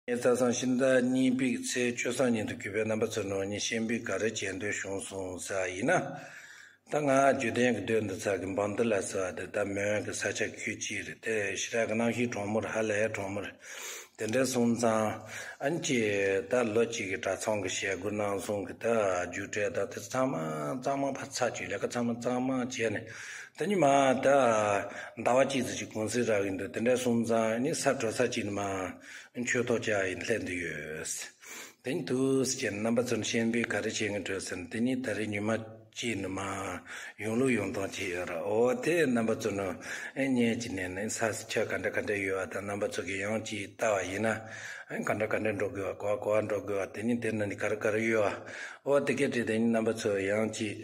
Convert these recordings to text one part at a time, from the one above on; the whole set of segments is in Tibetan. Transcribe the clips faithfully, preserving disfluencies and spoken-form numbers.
ངས་ས་སང་ཕྱི་ཟླ་གཉིས་པའི་ཚེས་བཅུ་གསུམ་ཉིན་དུ་གུས་པས་རྣམ་པ་ཚོ་ནང་ཉིད་གཤེན་པོས་ག་རེ་བྱེད་འདོད་བྱུང་སོང་ཟེར་བ་ཡིན་ན། ད་ང་བརྒྱུད་ལྡན་གྱི་མདོ་འདི་ཚ་གི་འབངས་འདི་ལ་ཟེར་བ་དེ་ད་མོན་གྱི་ས་ཆ་ཁུལ་གཅིག་རེད། དེ་ཞེ་དྲག་གི་གནམ་གཤིས་གྲང་མོ་རེད། ཧ་ལས་གྲང་མོ་རེད། དེ་འདྲ་སོང་ཙང་ཨ་ནི་ཅི་ད་ལོ་གཅིག་གི་གྲྭ་ཚང་གི་ཞལ་སྒོ་གནང་སོང་གི་ད་རྒྱུགས་སྤྲད་ད་དེ་ཚང་མ་གཙང་མ་ཕར་ཚར་གཅིག་ལས་ཀ་ཚང་མ་གཙང་མ་བྱས་ནས། དེ་ཉིན་མ་ད་ཟླ་བ་གཅིག་ཙམ་ཅིག་གུང་སེང་རག་གི་འདུག་དེ་འདྲ་སོང་ཙང་ཨ་ནི་ས་དྲོ་ས་གཅིག་ནས་མ་མཆོད་ཐོག་བཅར་ཡིན་སླེབས་འདི་ཡོད། དེ་ནི་དུས་ཀྱི་རྣམ་པ་ཚོར་གཤེན་པོས་ག་རེ་བྱེད་ངེས་འགྲོ་ཟེར་ན། དེ་ནི་ད་རེས་ཉི་མ་གཅིག་ནི་མ་ཡོང་ལུགས་ཡོང་སྟངས་ཅིག་ཡོད་ར། འོ་དེ་རྣམ་པ་ཚོ་ནི་ཨེ་ཉན་གྱི་ནས་ནི་ས་ཆ་ག་འདྲ་ག་འདྲ་ཡོད་བ་དང་རྣམ་པ་ཚོ་གི་ཡང་ཅིག་ལྟ་བ་ཡིན་ན་ཨེ་ག་འདྲ་ག་འདྲ་འགྲོ་དགོས་བ་ག་བ་ག་བ་འགྲོ་དགོས་བ། དེ་ནི་དེ་ན་ནི་ག་རེ་ག་རེ་ཡོད་བ། འོ་དེ་སྐད་དྲིས་དེ་ནི་རྣམ་པ་ཚོ་ཡང་ཅིག་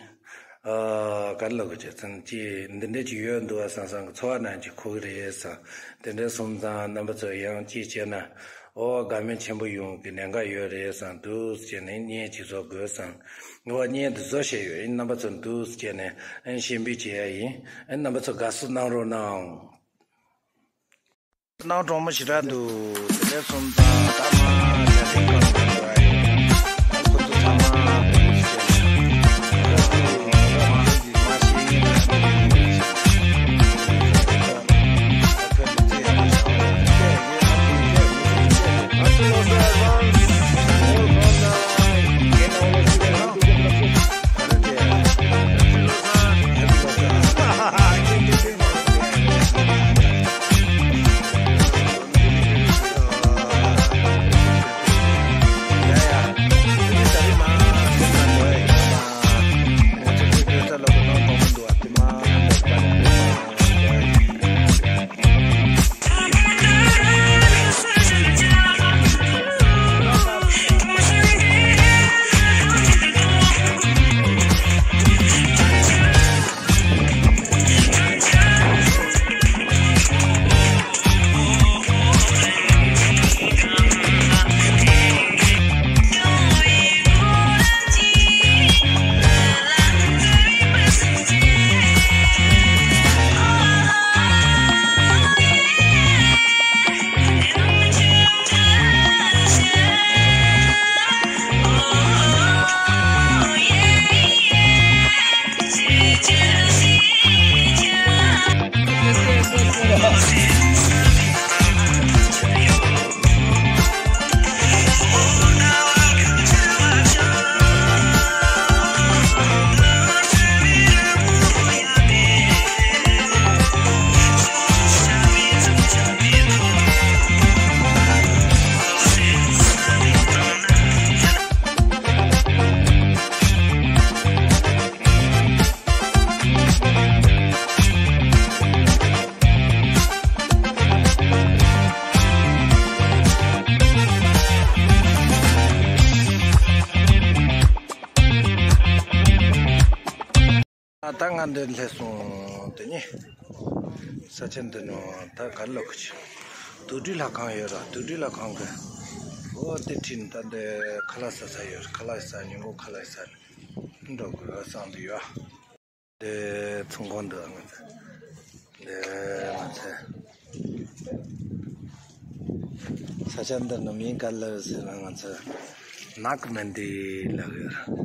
ཨ། ག་རེ་ལབ་དགོས་ཀྱི་ཚང་ཅི་འདི་འདྲས་ཅིག་ཡོད་འདུག་བ་བསམ་བསམ་གི་ཚོར་བ་ནང་ཅིག་འཁོར་གི་རེད་བསམ། དེ་འདྲས་སོང་ཙང་རྣམ་པ་ཚོ་ཡང་ཅིག་བྱས་ན་ཨོ་དགའ་མོས་ཆེན་པོ་ཡོང་གི་ཉེན་ཁ་ཡོད་རེད་བསམ། འདུག་སེ་བྱས་ནས་བརྙན་ཅིག་བཟོ་དགོས་བསམ། ཨོ་བརྙན་འདི་བཟོ་བྱས་ཡོད་ཡིན། རྣམ་པ་ཚོ་འདུག་སེ་བྱས་ནས་ཨེ་གཤེན་པོས་བྱེད་ཡ་ཡིན། ཨེ་རྣམ་པ་ཚོ་དགའ་བསུ་གནང་རོགས་གནང་། གནང་གྲོགས་མོ་ཞེ་དྲག་འདུག་དེ་འདྲ་སོང་ཙང་ད་མ་རྒྱ་ཐིག་གང་དུ་འགྲོ་ཡ་ཡིན། ད་ཁོ་ཚོ་ཚང་མ་ད་ང་འདིར་སླེབས་སོང་། དེ་ནི་ས་ཆ་འདི་ནང་ད་ག་རེ་ལབ་དགོས་ཀྱི། དུག་སྦྲུལ་ལྷ་ཁང་ཡོད་ར། དུག་སྦྲུལ་ལྷ་ཁང་གི། འོ་དེ་འཁྲིས་ནས་ད་འདི་ཁ་ལག་ཟ་ས་ཡོད་ར། ཁ་ལག་ཟ། ཉིན་གུང་ཁ་ལག་ཟ་ནས་འགྲོ་དགོས་བསམ་གྱི་ཡོད། འདི་ཚོང་ཁང་འདུག་ང་ཚོ། འདི་ང་ཚོ་ས་ཆ་འདི་ནི་མིང་ག་རེ་ལབ་ཟེར་ན། ང་ཚོ་ནག་གི་མན་དེ་ལབ་ཡོད་ར།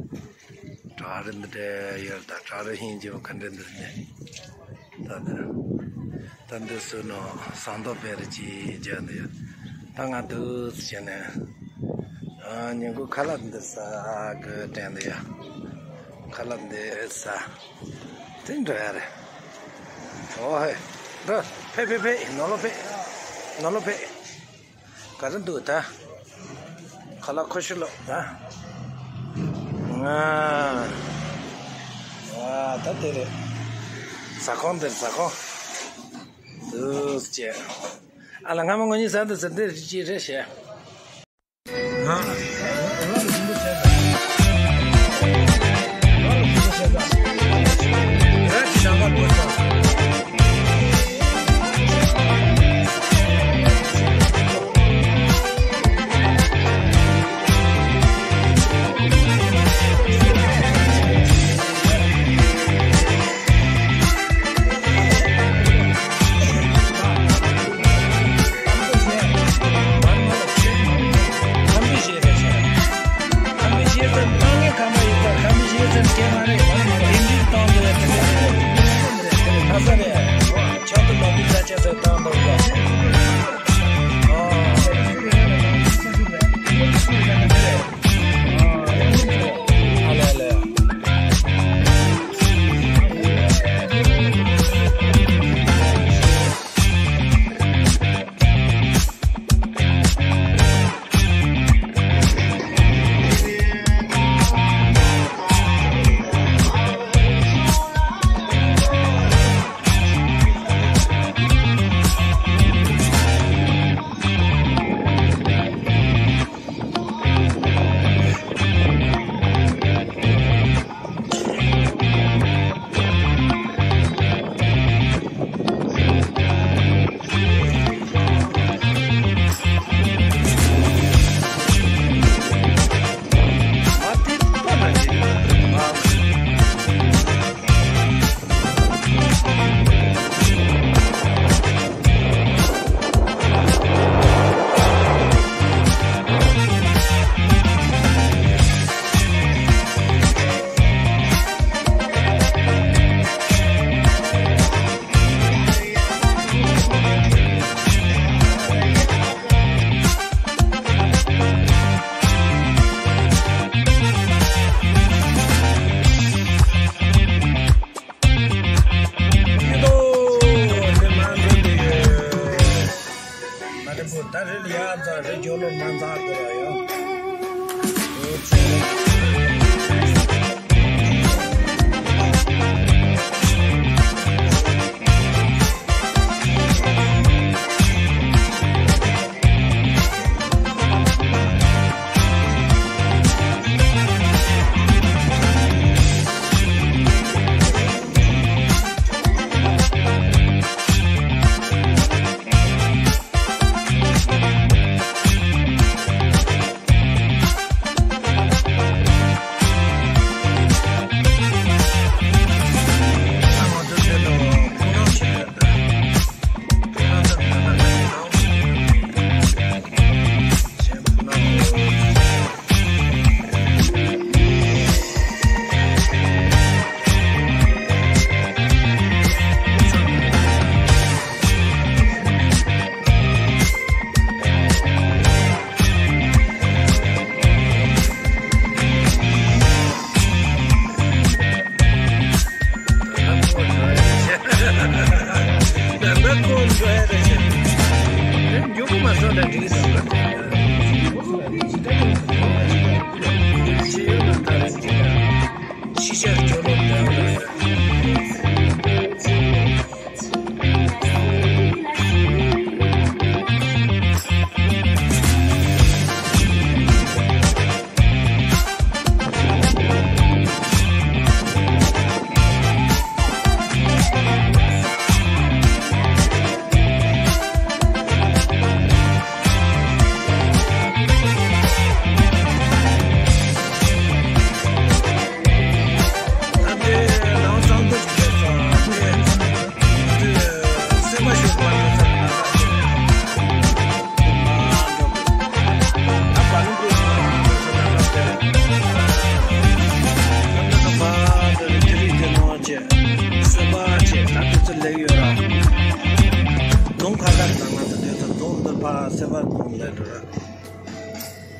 བྲག་རི་འདི་འདྲ་ཡོད་ད། བྲག་རི་ཧིན་རྗེ་བོ་ག་འདྲ་འདུག་ནས། ད་འདི་ད་འདི་སུ་ནོ་ཟངས་མདོག་དཔེ་རི་ཅིག་རྒྱག་འདི་ཡོད། ད་ང་འདུག་བྱས་ནས་ཨ་ཉིན་གུང་ཁ་ལག་འདི་ཟ་གི་དྲན་འདི་ཡོད། ཁ་ལག་འདི་ཟ། དེ་འགྲོ་ཡ་རེད། ཨོ་ཧེ། འགྲོ། ཕེབས་ཕེབས་ཕེབས། ནོར་ལོ་ཕེབས། ནོར་ལོ་ཕེབས། ག་རེ་འདུག་ད། ཁ་ལག་ཁོ་ཤི་ལོ་ད། ང་། ཨ་ད་དེ་རེད། ཟ་ཁང་འདིར་ཟ་ཁང་། འདུག་ཅེ། ཨ་ལ་ང་མ་ངོ་གཉིས་ཟ་འདི་ཟ་འདི་རེད་ཅེ་རེད་ཤེ། ནང་ཚང་དགོས་ཡོད།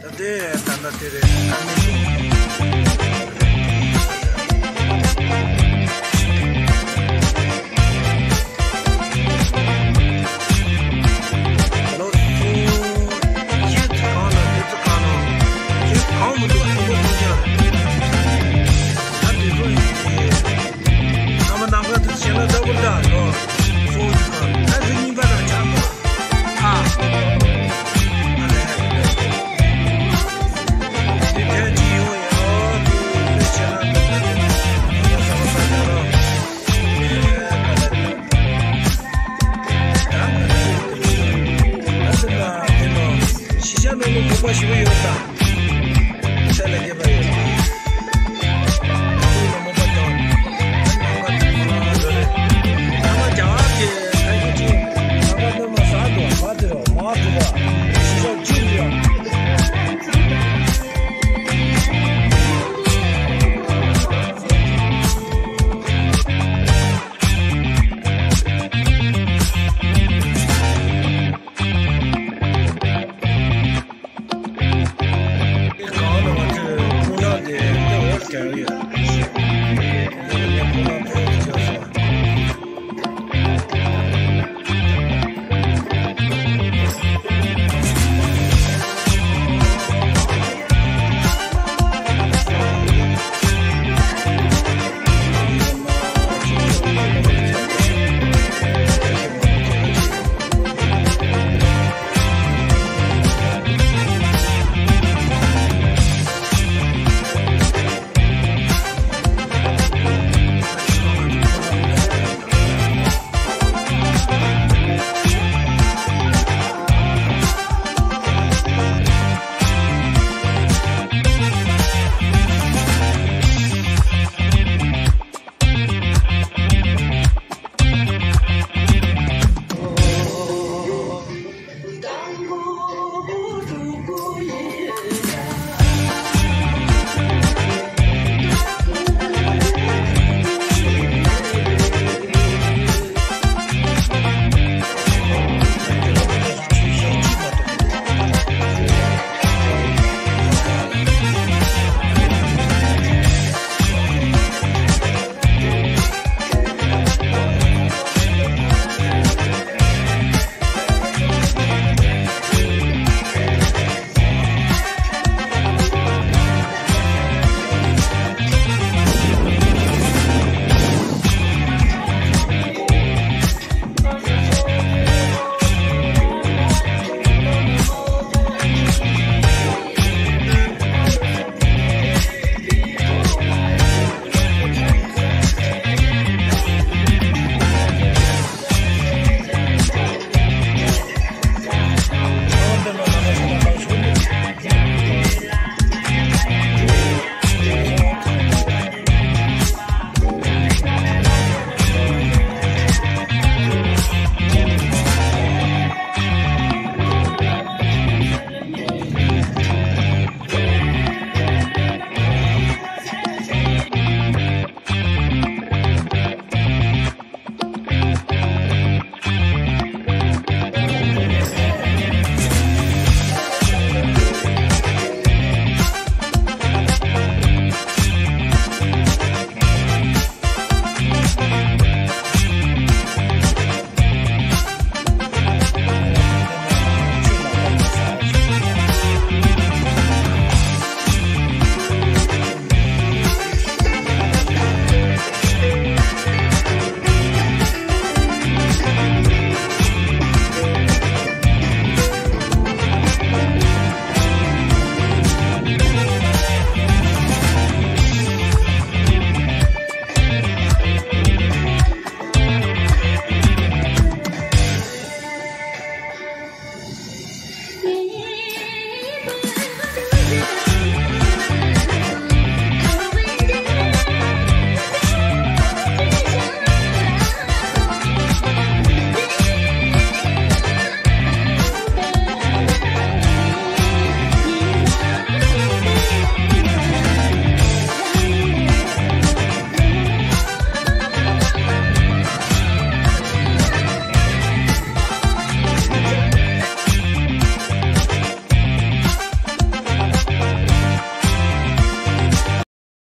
ད་དེ་ད་ལྟ་དེ་རེད། ཨ་མི་དང་། ལོ་སུམ་ཅུ་གང་ལ་དེ་ཚོ་གང་ལ་ཁྱེད་གང་མི་འདུག་སུམ་པོ་སུམ་ཅུ། ད་དེ་ཚོ་ཡིན། ཨ་མ་ནང་ཁ་དུ་བྱས་ན་ལྟ་བུར་ད་ལོ་སུམ་ཅུ་གང་ད་རིགས་གཉིས་པ་དང་ཆགས་པ།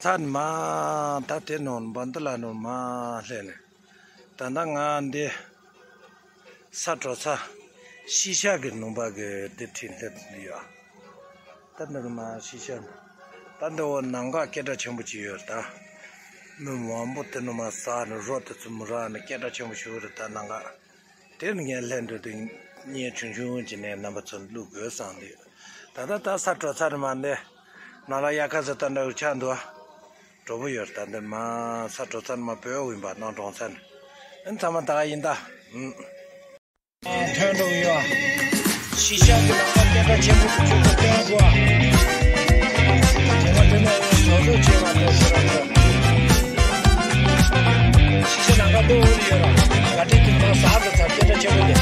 ཚར་མ་ད་དེ་ནང་འབའ་འདི་ལ་ནང་མ་སླེབས་ནས། ད་ལྟ་ང་འདི་ས་དྲོ་ཚ་ཤི་ཤ་གི་ནང་པ་གི་འདི་ཁྲིད་སླེབས་ཡོད། ད་འདི་གི་མ་ཤི་ཤ་ད་འདི་འོ་ནང་ག་སྐད་གྲགས་ཆེན་པོ་ཅིག་ཡོད་ད། མི་མང་པོ་དེ་ནང་མ་ཟ་ནས་རོ་དེ་ཚོ་མི་རག་ནས་སྐད་གྲགས་ཆེན་པོ་ཞིག་རེད་ད་ནང་ག་དེ་ནི་ངས་ལྷན་འགྲོ་དུས་བརྙན་ཆུང་ཆུང་ཅིག་ནས་རྣམ་པ་ཚོར་བླུག་དགོས་བསམ་འདུག་ད་ལྟ་ད་ས་དྲོ་ཚར་མ་འདི་ནང་ལ་དབྱར་ཁ་ཟེར་ད་འདྲ་བོ་ཆགས་འདུག་ཨ། གྲོགས་པོ་ཡོད་ད་འདི་མ་ས་དྲོ་ཚར་མ་བོད་འོག་ཡིན་པ་ནང་གྲོང་ཚར་ནས་ཨ་ཚང་མ་ད་ག་ཡིན་ད། ཨུམ། ཐོན་འགྲོ་གི་ཡོད། ཤི་ཤ་གི་ནང་པ་སྐད་གྲགས་ཆེན་པོ་གི་ཆུ་ཚོད་སྟོན་དགོས་ཨ། དེ་མ་དེ་ནས་ཡང་བཟོ་བཟོ་བྱེད་པ་དང་ཤི་ར་ཤི་ཤ་ནང་པ་ལྟོ་འུ་ལ་ཡོད་ར། ག་དྲི་དུ་མ་ཟག་གི་ཚ་སྐད་གྲགས་ཆེན་པོ་དེ།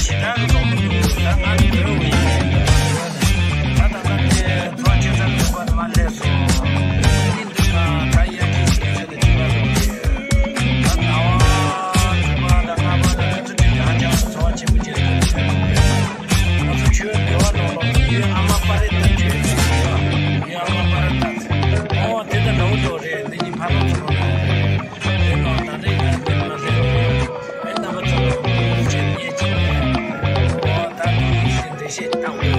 ཇི་ལྟར་རྫོགས་མི་འདུག་ད་ང་ནི་འདོད་འོས་ཡིན། ད་ད་ལྟ་དེ་ཚོ་ཁྱེད་ཚོ་ལ་ཐུག་པ་ནི་མ་སླེབས་སོང་། ཡིན་འདུག་ན་ད་ཡ་གི་ཁྱེད་ཚོ་ལ་ཐུག་པ་རེད། ད་ཟླ་བ་དྲུག་པ་དང་ལྔ་པ་དང་དེ་ཚོ་དུས་ཀྱི་ཧ་ཅང་གི་ཚོར་བ་ཆེན་པོ་བྱེད་དགོས་འདུག་ང་ཚོ་ཆོས་འདུལ་བ་ནང་ལོགས་ཡུལ་ཨ་མ་པ་རེ་ད་ཆོས་ཡུལ་ཨ་མ་པ་རེ་ད་ཨོ་དེ་ད་འདྲ་བོ་འདྲ་བོ་རེད། འདི་ཉིན་ཕ་ལོ་ཚོ་ལ་དེ་ནང་ད་རེས་ང་འདི་མ་ལྷན་དུ་ཨེ་རྣམ་པ་ཚོ་ལ་ཆེད་ཉེ་ཆེ་ནས་ཨོ་ད་དུང་ཡིད་བཞིན་འགྲེལ་བཤད་བཏང་བ་